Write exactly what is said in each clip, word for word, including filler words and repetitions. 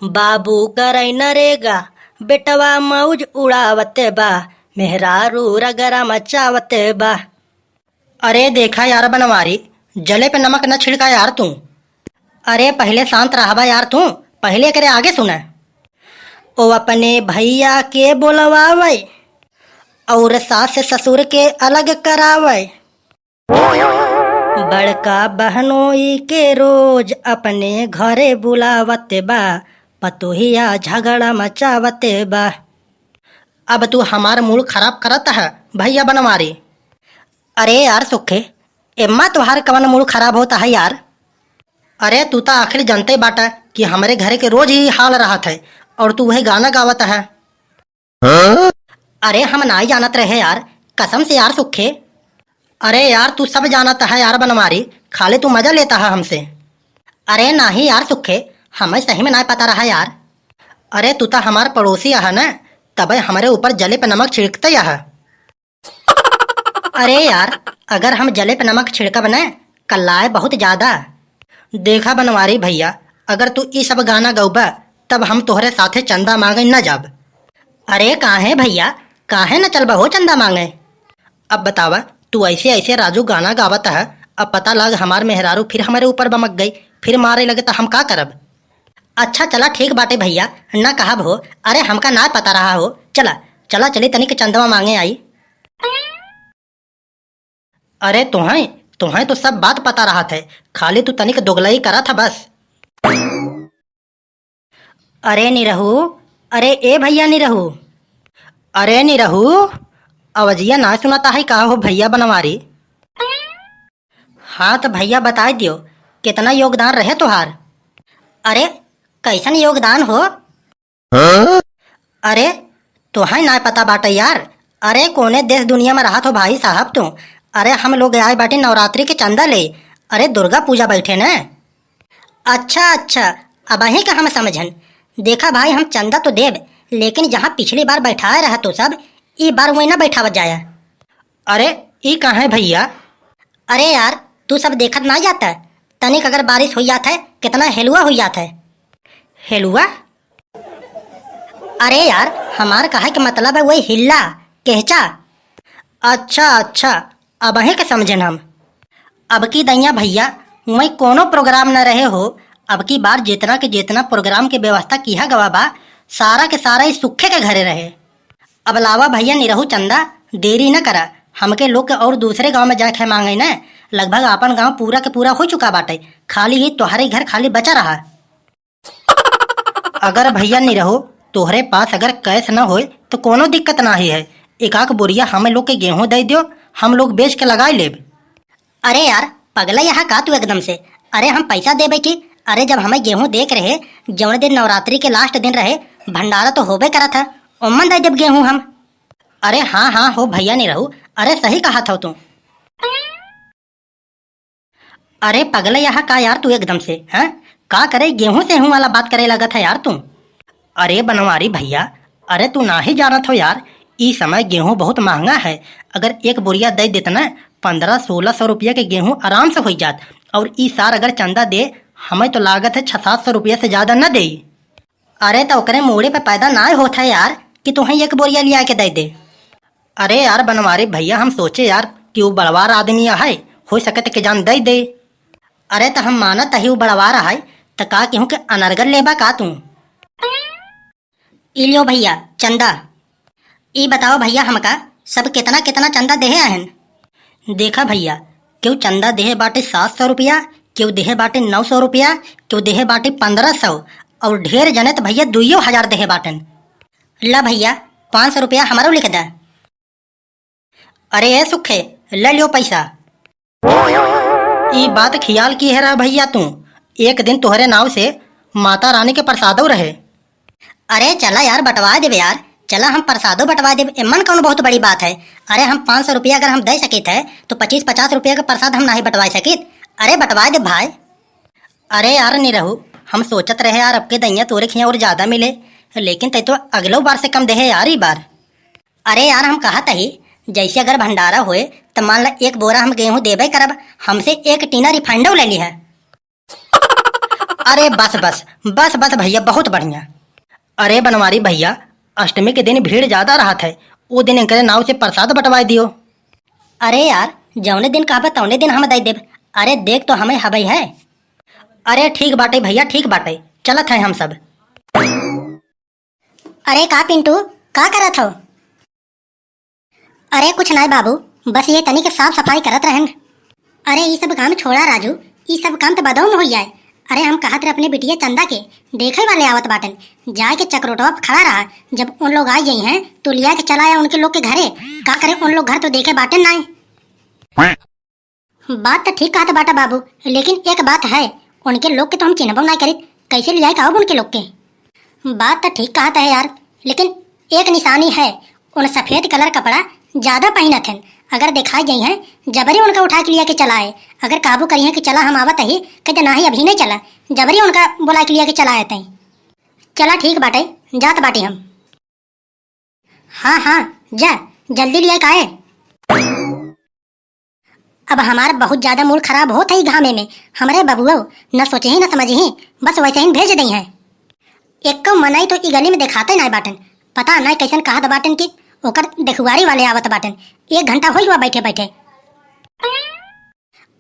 बाबू करै नरेगा, बेटवा मौज उड़ावत बा, मेहरारू रगड़ा मचावत बा। अरे देखा यार बनवारी, जले पे नमक न छिड़का यार तू। अरे पहिले शांत रहबा यार तू, पहिले एकरे आगे सुना। ओ अपने भैया के बोलवावे और सास ससुर के अलग करावे। बड़का बहनोई के रोज अपने घरे बुलावत बा, पतोहिया झगड़ा मचावत बा। अब तू हमार मूड खराब करत है भैया बनवारी। अरे यार सुखे, एम्मा तोहार कवन मूड खराब होत है यार? अरे तू त आखिर जनते बाटा कि हमरे घरे के रोज ही हाल रहत है और तू वही गाना गावत है। हाँ? अरे हम नाई जानत रहे यार, कसम से यार सुखे। अरे यार तू सब जानत है यार बनवारी, खाली तू मजा लेता है हमसे। अरे नाही यार सुखे, हमें सही में नाई पता रहा यार। अरे तू त हमार पड़ोसी है न, तबे हमरे ऊपर जले पे नमक छिड़कते है। अरे यार, अगर हम जले पे नमक छिड़कब न, कल्लाए बहुत ज्यादा। देखा बनवारी भैया, अगर तू ई सब गाना गौबा, तब हम तोहरे साथे चंदा मांगे न जाब। अरे काहे भैया, काहे न चलबा हो चंदा मांगे? अब बतावा, तू ऐसे ऐसे राजू गाना गावत है, अब पता लाग हमार मेहरारू फिर हमरे ऊपर बमक गई, फिर मारे लगे त हम का करब? अच्छा चला ठीक बाटे भैया, ना कहब हो। अरे हमका ना पता रहा हो, चला, चला चली तनिक चंदवा मांगे आई। अरे तोहें, तोहें तो सब बात पता रहत है, खाली तू तनिक दोगलई करत है बस। अरे निरहू, अरे ए भैया निरहू। अरे निरहू, अवजिया ना सुनाता है का हो भैया बनवारी? हाँ त भैया बताई दियो, कितना योगदान रहे तोहार? अरे कैसन योगदान हो? हाँ? अरे तोहाई ना पता बाटे यार। अरे कोने देश दुनिया में रहत हो भाई साहब तू? अरे हम लोग आए बाटी नवरात्रि के चंदा ले। अरे दुर्गा पूजा बैठे न। अच्छा अच्छा, अबहीं का हम समझन। देखा भाई हम चंदा तो देब, लेकिन जहाँ पिछली बार बैठाए रहा तू सब, ई बार वही ना बैठावत जाया। अरे ई काहे भैया? अरे यार तू सब देखत ना जाता, तनिक अगर बारिश हुई जात है, कितना हेलुआ हुई जात है। हेलुआ? अरे यार हमार कहे के मतलब है वही हिल्ला, केहचा। अच्छा अच्छा, अबहीं के समझेन हम। अब की दैया भैया, वही कोनो प्रोग्राम न रहे हो। अब की बार जितना के जितना प्रोग्राम के व्यवस्था किहा गवा बा, सारा के सारा ई सुखे के घरे रहे। अब लावा भैया निरहू चंदा, देरी न करा, हमके लोग के और दूसरे गांव में जाके मांगे न। लगभग आपन गांव पूरा के पूरा हो चुका बाटे, खाली ही तोहरे घर खाली बचा रहा। अगर भैया निरहू तोहरे पास अगर कैश न होए तो कोनो दिक्कत नाही है, एक आक बोरिया हम लोग के गेहूं दे दियो, हम लोग बेच के लगाई लेब। अरे यार पगला यहाँ का तू एकदम से? अरे हम पैसा देबे की? अरे जब हमें गेहूं देख रहे, जौन दिन नवरात्रि के लास्ट दिन रहे, भंडारा तो होबे करा था, ओमन दे देब गेहूं हम। अरे हाँ हाँ हो भैया निरहू, अरे सही कहा था तू। अरे पगला यहाँ का यार तू एकदम से, हैं? का करे गेहूं से हूँ वाला बात करे लगत है यार तू? अरे बनवारी भैया, अरे तू नाही जानत हो यार, ई समय गेहूं बहुत महंगा है। अगर एक बोरिया दे देत ना, पन्द्रह सोलह सौ रुपया के गेहूं आराम से हो जात। और ई सार अगर चंदा दे, हमें तो लागत है छह सात सौ रुपया से ज्यादा न दे। अरे तो ओकरे मूड़े पे पैदा ना होत है यार कि तुहें एक बोरिया लिया के दे दे। अरे यार बनवारी भैया, हम सोचे यार कि वो बड़वार आदमी है, हो सके तो के जान दे दे। अरे तो हम मानत ही वो बड़वार है, तो का केहू के अनर्गल लेबा का तू? ई लियो भैया चंदा। ई बताओ भैया हमका सब कितना कितना चंदा देहे आहन? देखा भैया, केहू चंदा देहे बाटे सात सौ रुपया, केहू देहे बाटे नौ सौ रुपया, केहू देहे बाटे पन्द्रह सौ, और ढेर जने तो भैया दुइयो हजार देहे बाटन। ला भैया, पाँच सौ रुपया हमारो लिख दा। अरे ए सुखे, ले लियो पैसा। ई बात खियाल की है रहा भैया तू, एक दिन तोहरे नाव से माता रानी के प्रसादो रहे। अरे चला यार, बंटवा देबे यार, चला हम प्रसादो बंटवा देबे, एमन कौन बहुत बड़ी बात है। अरे हम पाँच सौ रुपया अगर हम दे सकित है, तो पच्चीस पचास रुपया के प्रसाद हम नाही बंटवा सकित। अरे बंटवा दे भाई। अरे यार निरहू, हम सोचत रहे यार, अब के दैया तोरे खिया और ज्यादा मिले, लेकिन तै तो अगलो बार से कम देहे यार ई बार। अरे यार, हम कहत ही, जैसे अगर भंडारा होए, त मान ला एक बोरा हम गेहूं देबे करब, हमसे एक टीना refined ले लिहा। अरे बस, बस, बस, बस भइया, बहुत बढ़िया। अरे बनवारी भइया, अष्टमी के दिन भीड़ ज्यादा रहत है, उ दिन इनकरे नाव से प्रसाद बंटवाए दियो। अरे यार, जौने दिन कहबा तौने दिन हम दइ देब। अरे देख तो हमें हबइ है। अरे ठीक बाटइ भइया, ठीक बाटइ, चलत है हम सब। अरे का पिंटू, का करत हो? अरे कुछ नाय बाबू, बस ये तनी के साफ सफाई करत रहन। अरे ई सब काम छोड़ा राजू, ई सब काम त बदौ में होइ जाए। अरे हम कहत रहे अपने बिटिया चंदा के, देखइ वाले आवत बाटन, जाए के चकरोटवा पे खड़ा रहा, जब उन लोग आ जइहैं तो लिया के चला आया उनके लोग के घरे। का करे उन लोग घर तो देखे बाटन नाय। बात त ठीक कहत बाटा बाबू, लेकिन एक बात है, उनके लोग के तो हम चिन्हबो नाय करित, कैसे लियाए कहब उनके लोग के? बात त ठीक कहत है यार, लेकिन एक निशानी है, उन सफेद कलर कपड़ा ज्यादा पहिनत हन, अगर देखाइ जइहैं, जबरी उनका उठा के लिया के चला आए। अगर काबू करिहैं कि चला हम आवत ही, कह दे नाही अभी नहीं चला, जबरी उनका बोला के लिया के चला आए तई। चला ठीक बाटे, जात बाटी हम। हाँ, हाँ, जा, जल्दी लिया काहे। अब हमार बहुत ज्यादा मूड खराब होत है ई घामे में। हमरे बबुआ न सोचही न समझही, बस वैसे ही भेज दइहैं। एको मनई तो ई गली में देखाते नाय बाटन, पता नाय कैसन कहत बाटन कि ओकर देखुआरी वाले आवत बाटन। एक घंटा होइ गवा बैठे बैठे।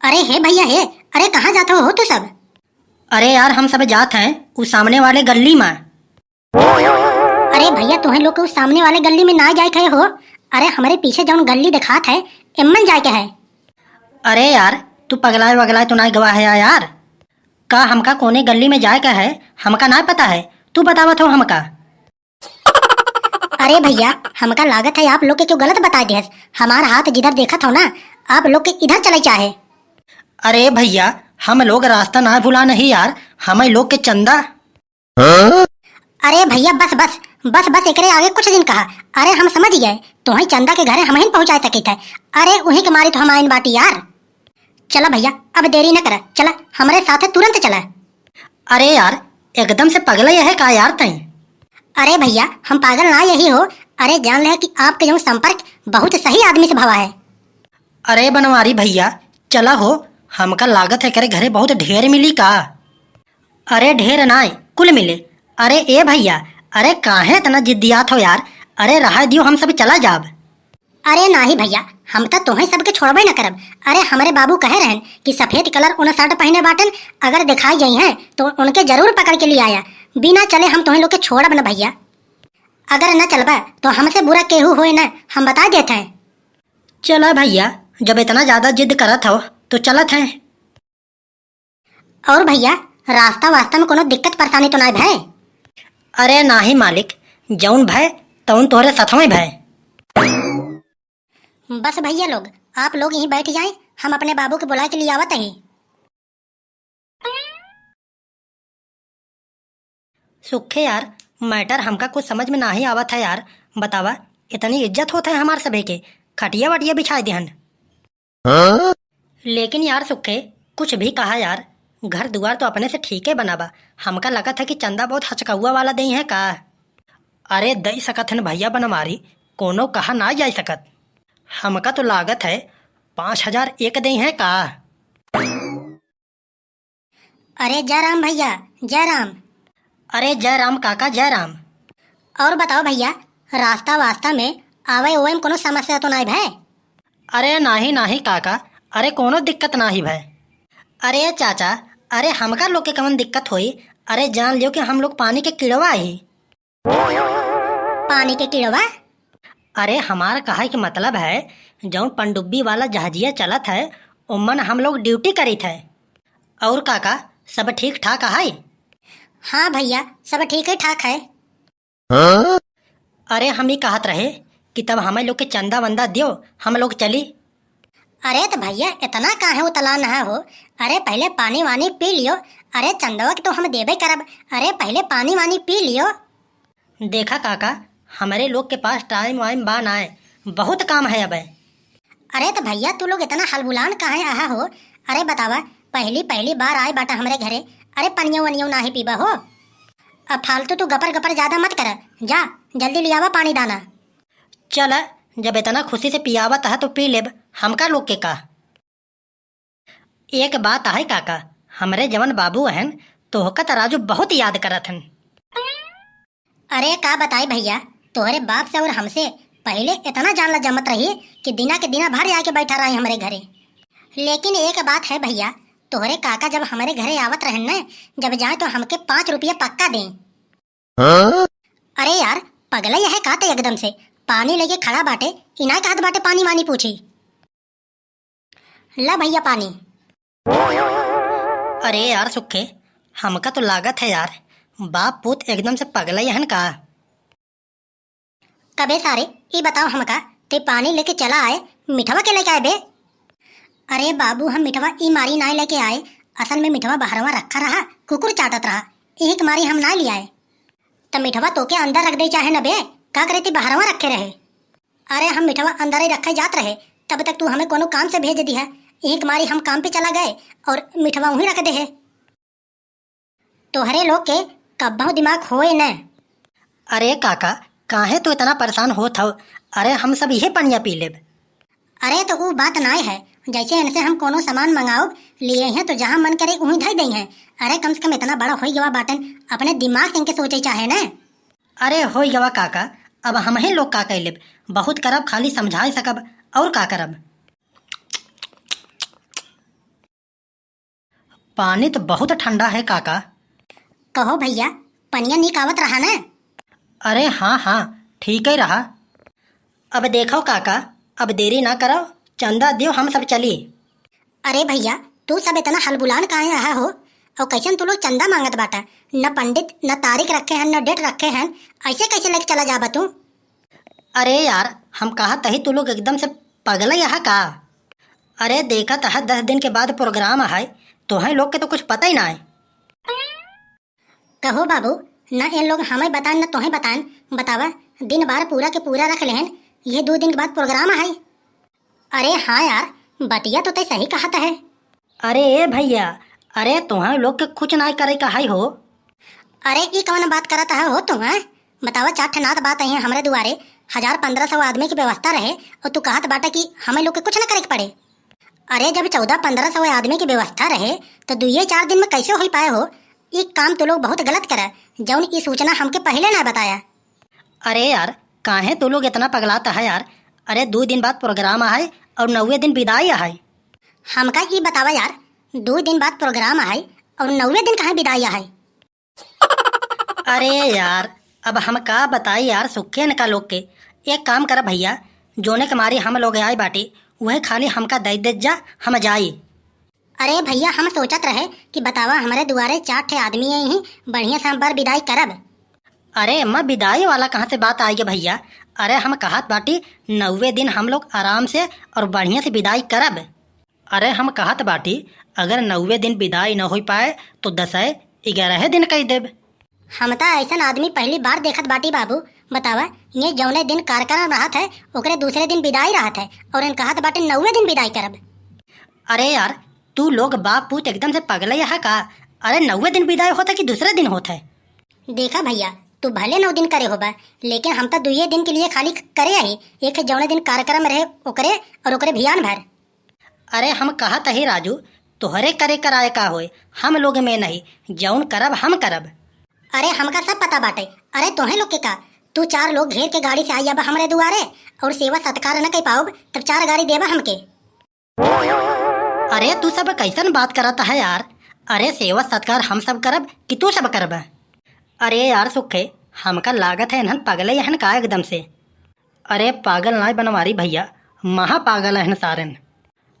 अरे हे भइया हे, अरे कहाँ जात हो, हो तू सब? अरे यार हम सब जात हैं उ सामने वाले गली में। अरे भइया, तोहन लोग के उस सामने वाले गली में ना जाए के हो। अरे, हमरे पीछे जौन गली देखात है, एमन जाए के है। अरे यार, तू पगलाए वगलाए तो ना गवा है यार? का हमका कोने गली में जाए के है, हमका ना पता है, तू बतावत हो हमका। अरे भइया, हमका लागत है आप लोग के क्यों गलत बता दिहस। हमार हाथ जिधर देखत हो ना, आप लोग के इधर चले चाहे। अरे भइया, हम लोग रास्ता ना भुला नहीं यार, हम लोग के चंदा। अरे भइया, बस, बस, बस, बस, एकरे आगे कुछ जिन कहा। अरे, हम समझ गए, तोहई चंदा के घरे हमहिन पहुँचाए सकित है। अरे, उही के मारे तो हम आइन बाटी यार। चला भइया, अब देरी न करा, चला, हमरे साथे तुरंत चला। अरे यार, एकदम से पगला यह का यार तई? अरे भइया, हम पागल ना यही हो। अरे, जान ले कि आपके जौन संपर्क बहुत सही आदमी से भवा है। अरे बनवारी भइया, चला हो, हमका लागत है एकरे घरे बहुत ढेर मिली का? अरे ढेर नाय, कुल मिले। अरे ए भइया, अरे काहे इतना जिद्दियात हो यार? अरे रहा दियो, हम सब चला जाब। अरे नाही भइया, हम त तोहे सबके छोड़बे न करब। अरे हमरे बाबू कहे रहन कि सफेद कलर उन शर्ट पहिने बाटन, अगर देखाई गई हैं तो उनके जरूर पकड़ के ले आया। बिना चले हम तोहे लोग के छोड़ब न भइया। अगर न चलबा तो हमसे बुरा केहू होए न, हम बता देत हैं। चला भइया, जब इतना ज्यादा जिद करत हो तो चलत हैं। और भइया, रास्ता वास्ता में कोनो दिक्कत परेशानी तो नाय भय? अरे नाही मालिक, जौन भय तौन तोहरे सथवे भय। बस भइया लोग, आप लोग यहीं बैठ जाएं, हम अपने बाबू के बुला के ले आवत ही। सुखे यार, मैटर हमका कुछ समझ में नाही आवत है यार। बतावा, इतनी इज्जत होत है हमार सभे के, खटिया वटिया बिछाए देहन। हाँ? लेकिन यार सुखे, कुछ भी कहा यार, घर दुआर तो अपने से ठीके बनाबा। हमका लगत है कि चंदा बहुत हचकौआ वाला देई है का? अरे दई सकत हन भइया बनवारी, कोनो कहा ना जाए सकत। हमका तो लागत है पाँच हजार एक देई है का? अरे जय राम भइया, जय राम। अरे जय राम काका, जय राम। और बताओ भइया, रास्ता वास्ता में आवे ओवे में कोनो समस्या तो नाई भय? अरे नाही नाही काका, अरे कोनो दिक्कत नाही भय। अरे चाचा, अरे हमका लोग के कवन दिक्कत होई? अरे जान लियो कि हम लोग पानी के किड़वा ही। पानी के किड़वा? अरे हमार कहे के मतलब है, जौन पनडुब्बी वाला जहाजिया चलत है, ओमन हम लोग ड्यूटी करित है। और काका, सब ठीक ठाक है? हाँ भइया, सब ठीक ही ठाक है। हाँ? अरे हम ही कहत रहे कि तब हमें लोग के चंदा वंदा दियो, हम लोग चली। अरे त भइया, इतना काहे उतलान है हो? अरे पहिले पानी वानी पी लियो। अरे चंदवा के तो हम देबे करब। अरे पहिले पानी वानी पी लियो। देखा काका, हमरे लोग के पास टाइम वाइम बा नाय, बहुत काम है अबे। अरे त भइया, तू लोग इतना हलबुलान काहे आहा हो? अरे बतावा, पहली पहली बार आए बाटा हमरे घरे। अरे पनियो वनियो नाही पीबा हो? अब फालतू तू गपर गपर ज्यादा मत कर, जा जल्दी लियावा पानी दाना। चल, जब इतना खुशी से पियावत है तो पी लेब, हमका लोग के का। एक बात है काका, हमरे जवन बाबू हन, तोहका त राजू बहुत याद करत हन। अरे का बताई भइया, तोहरे बाप से और हमसे पहिले इतना जान ला जमत रही कि दिना के दिना भर आके बैठा रहे हमरे घरे। लेकिन एक बात है भइया, तोहरे काका जब हमरे घरे आवत रहन न, जब जाए तो हमके पाँच रुपया पक्का दें। हाँ? अरे यार, पगला यह का ते एकदम से पानी लेके खड़ा बाटे, इनाय कहत बाटे पानी वानी पूछी। ला भइया पानी। अरे यार सुखे, हमका तो लागत है यार, बाप पूत एकदम से पगला ही हन का। कबे सारे, ई बताओ हमका, ते पानी लेके चला आए, मिठवा के लेके आए बे? अरे बाबू, हम मिठवा ई मारी नाय लेके आए, असल में मिठवा बहरवा रखा रहा, कुकुर चाटत रहा, यही के मारी हम ना ले आए। त मिठवा तोके अंदर रख दे चाहे न बे, का करे ते बहरवा रखे रहे? अरे हम मिठवा अंदर ही रखे जात रहे, तब तक तू हमें कोनो काम से भेज दिहा, यही के मारी हम काम पे चला गए और मिठवा वहीं रख दे है। तोहरे लोग के कब्बहु दिमाग होए न। अरे काका, काहे तू इतना परेशान होत हव? अरे हम सब इहे पनिया पी लेब। अरे तो ऊ बात नाय है, जैसे इनसे हम कोनो सामान मंगाउब, लिए हैं तो जहाँ मन करे उहीं धई दई हैं। अरे कम से कम इतना बड़ा होई गवा बाटन, अपने दिमाग से इनके सोचे चाहे न। अरे होई गवा काका, अब हमही लोग का कइ लेब, बहुत करब खाली समझाए सकब, और का करब। पानी तो बहुत ठंडा है काका। कहो भइया, पनिया नीक आवत रहा न? अरे हाँ हाँ, ठीक ही रहा। अब देखो काका, अब देरी ना करो, चंदा दियो, हम सब चली। अरे भइया, तू सब इतना हलबुलान काहे रहा हो? और कैसन तू लोग चंदा मांगत बाटा? न पंडित, न तारीख रखे हन, न डेट रखे हन, ऐसे कैसे लेके चला जाबा तू? अरे यार, हम कहत ही तू लोग एकदम से पगला यहाँ का? अरे देखत है दस दिन के बाद प्रोग्राम है, तोहई लोग के तो कुछ पता ही ना है। कहो बाबू, न इन लोग हमें बतान न तोहें बतान, बतावा, दिन बार पूरा के पूरा रख लेहन, ये दो दिन के बाद प्रोग्राम है। अरे हाँ यार, बतिया तो तय सही कहत है। अरे ए भइया, अरे तोहई लोग के कुछ ना करे का है हो। अरे ई कवन बात करत है हो तू, हैं? बतावा, चार ठे नात बात आई है हमरे दुआरे, हजार पन्द्रह सौ आदमी की व्यवस्था रहे और तू कहत बाटा कि हमें लोग के कुछ ना करे के पड़े। अरे जब चौदह पन्द्रह सौ आदमी की व्यवस्था रहे तो दुइये चार दिन में कैसे होई पाए हो? ई काम तू लोग बहुत गलत करा, जौन ई सूचना हमके पहिले ना बताया। अरे यार, काहे तू लोग इतना पगलात है यार? अरे दो दिन बाद प्रोग्राम है और नौवे दिन विदाई है। हमका ई बतावा यार, दो दिन बाद प्रोग्राम है और नौवे दिन कहाँ विदाई है? अरे यार, अब हम का बताई यार, सुखे न का लोग के। एक काम कर भइया, जोने के मारी हम लोग आए बाटी, उहे खाली हमका दे दे जा, हम जाई। अरे भइया, हम सोचत रहे कि बतावा, हमरे दुआरे चार ठे आदमी आई ही, बढ़िया से हम बर विदाई करब। अरे अम्मा, विदाई वाला कहाँ से बात आई है भइया? अरे हम कहत बाटी, नौवे दिन हम लोग आराम से और बढ़िया से विदाई करब। अरे हम कहत बाटी, अगर नौवे दिन विदाई न होई पाए तो दसै ग्यारहे दिन कई देब। हम त ऐसन आदमी पहली बार देखत बाटी बाबू। बतावा, ये जौने दिन कार्यक्रम रहत है, ओकरे दूसरे दिन विदाई रहत है, और इन कहत बाटे नौवे दिन विदाई करब। अरे यार, तू लोग बाप पूत एकदम से पगले यहाँ का? अरे नौवे दिन विदाई होत है कि दूसरे दिन होत है? देखा भइया, तू भले नौ दिन करे होबा, लेकिन हम त दुइये दिन के लिए खाली करे आही। एक है जौने दिन कार्यक्रम रहे ओकरे, और ओकरे भियान भर। अरे हम कहत ही राजू, तोहरे करे कराए का होए, हम लोग में नहीं, जौन करब हम करब। अरे हमका सब पता बाटे। अरे तोहे लोग के का, तू चार लोग घेर के गाड़ी से आई अब हमरे दुआरे और सेवा सत्कार न कर पाउब तब चार गाड़ी देबा हमके। अरे तू सब कैसन बात करत है यार? अरे सेवा सत्कार हम सब करब कि तू सब करब? अरे यार सुखे, हमका लागत है इन्हन पगले हन का एकदम से। अरे पागल नाय बनवारी भइया, महा पागल हन सारन।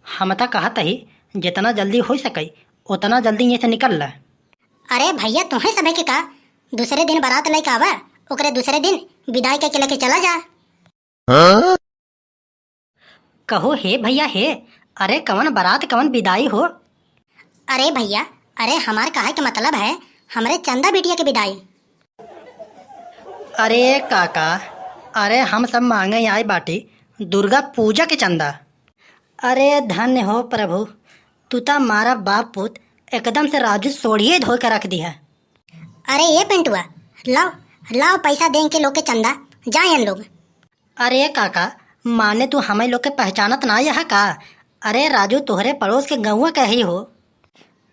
हम त कहत ही जितना जल्दी होइ सके उतना जल्दी ये से निकल ल। अरे भइया, तोहे सभे के का, दूसरे दिन बारात लेके आवा, ओकरे दूसरे दिन विदाई करके लेके चला जा। हाँ? कहो हे भइया हे, अरे कवन बारात कवन विदाई हो? अरे भइया, अरे हमार कहे के मतलब है हमरे चंदा बिटिया के विदाई। अरे काका, अरे हम सब मांगे आए बाटी दुर्गा पूजा के चंदा। अरे धन्य हो प्रभु, तू त मारा बाप पूत एकदम से राजू सोड़िए धो के रख दिहा। अरे ए पिंटुआ, लाओ, लाओ पैसा दे के लोग के चंदा, जाए लोग। अरे काका, माने तू हमें लोग के पहचानत ना यह का? अरे राजू तोहरे पड़ोस के गौवा के ही हो।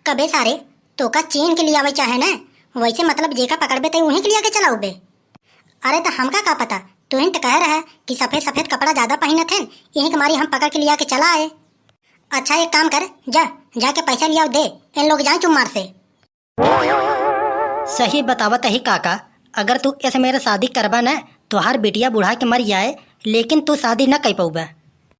कबे सारे, तोका चीन के लियावे चाहे ना, वैसे मतलब जेका पकड़बे तई उहीं के लिया के चलाउबे। अरे त हमका का पता, तुहिन त कहे रहे कि सफेद सफेद कपड़ा ज्यादा पहिनत हैं, यही के मारी हम पकड़ के लिया के चला आए। अच्छा एक काम कर, जा, जाके पैसा लियाओ दे, इन लोग जाए चुम्मार से। सही बतावत ही काका, अगर तू ऐसे मेरे शादी करबा न, तोहार बिटिया बुढ़ा के मर जाए, लेकिन तू शादी न कर पउबे।